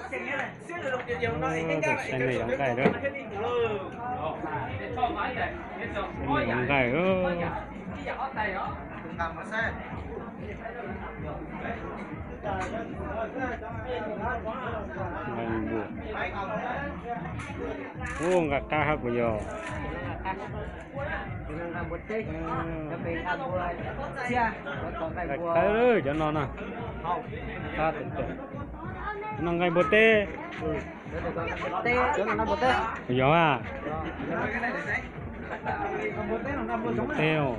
Saib nej cov nqaij lawm. Saib nej cov nqaij lawm. Nqaij npua. Ub, nqaij qab hab puas yog? Nqaij qab cov no na. Cov no nqaij npua teb. Yog a. Npua teb. Ub,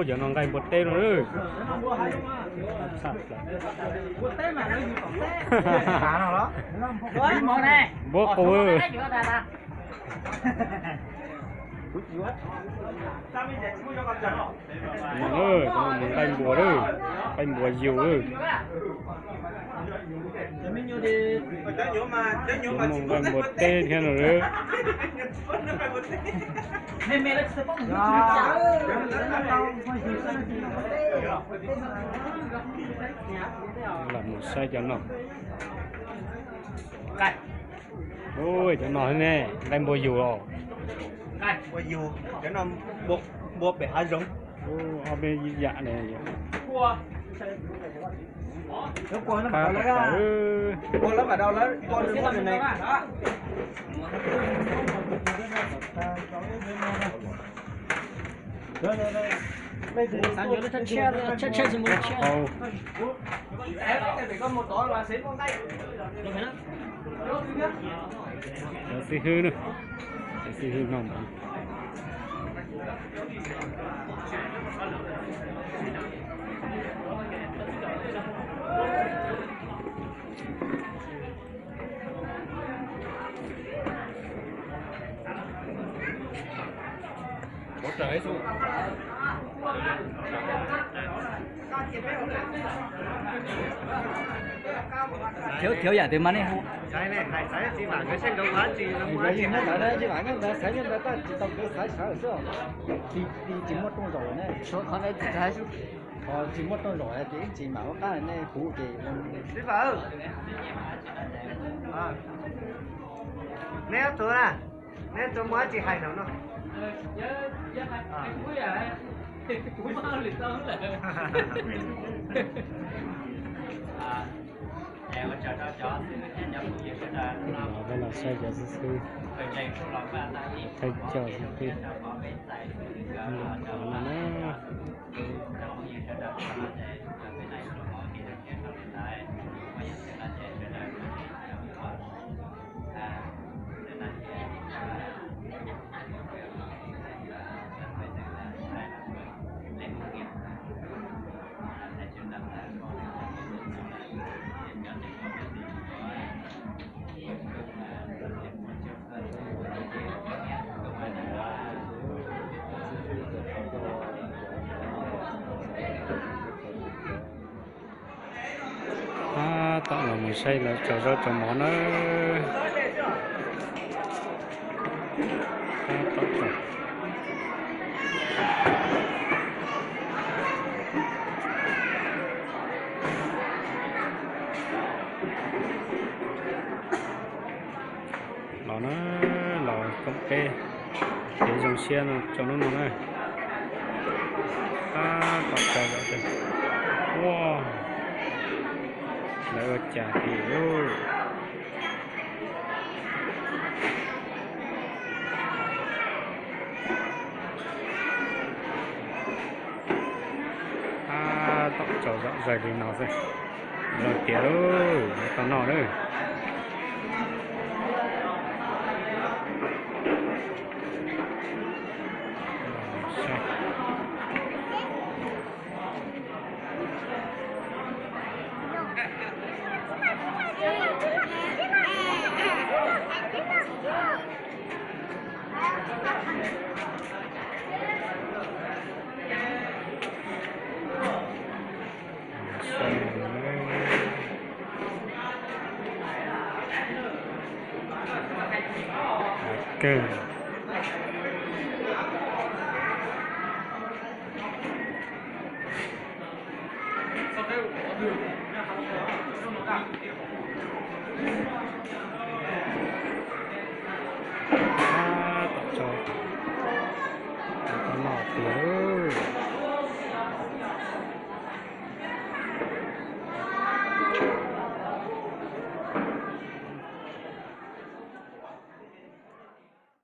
cov no nqaij npua teb no. Npua qus. Cov no nqaij npua lawm, nqaij npua yus lawm. Muaj nqaij npua teb thiab no lawm. Lam mus saib cov no. Ub, cov no ne, nqaij npua yus los? Npua yus, cov no npua pem hav zoov. Ob peb yam ne. Cov xib hwb na, cov xib hwb no. Thiếu, thiếu yam twg mas nej hu. Tsis muaj rooj zaum ne, qhov tsis muaj rooj zaum ces ib ntsis mam ua qab nej puv ces. Neb ob tug na, neb ob tug muaj dab tsi hais no no. Los saib cov xib hwb, thawj coj xib hwb, lub qhov no na. Tab tom los mus saib lawv tso zaub tso mov na. Tab tom tso. Los na, los koom peb kev zoo siab no rau hnub no na. Tab tom tso zaub tso. Ua, lawv ua cas li lauj. Tab tom tso zom zaws li no xwb. Los tiav lauj, tau noj lawm. Kawg. tso, tau noj tiag.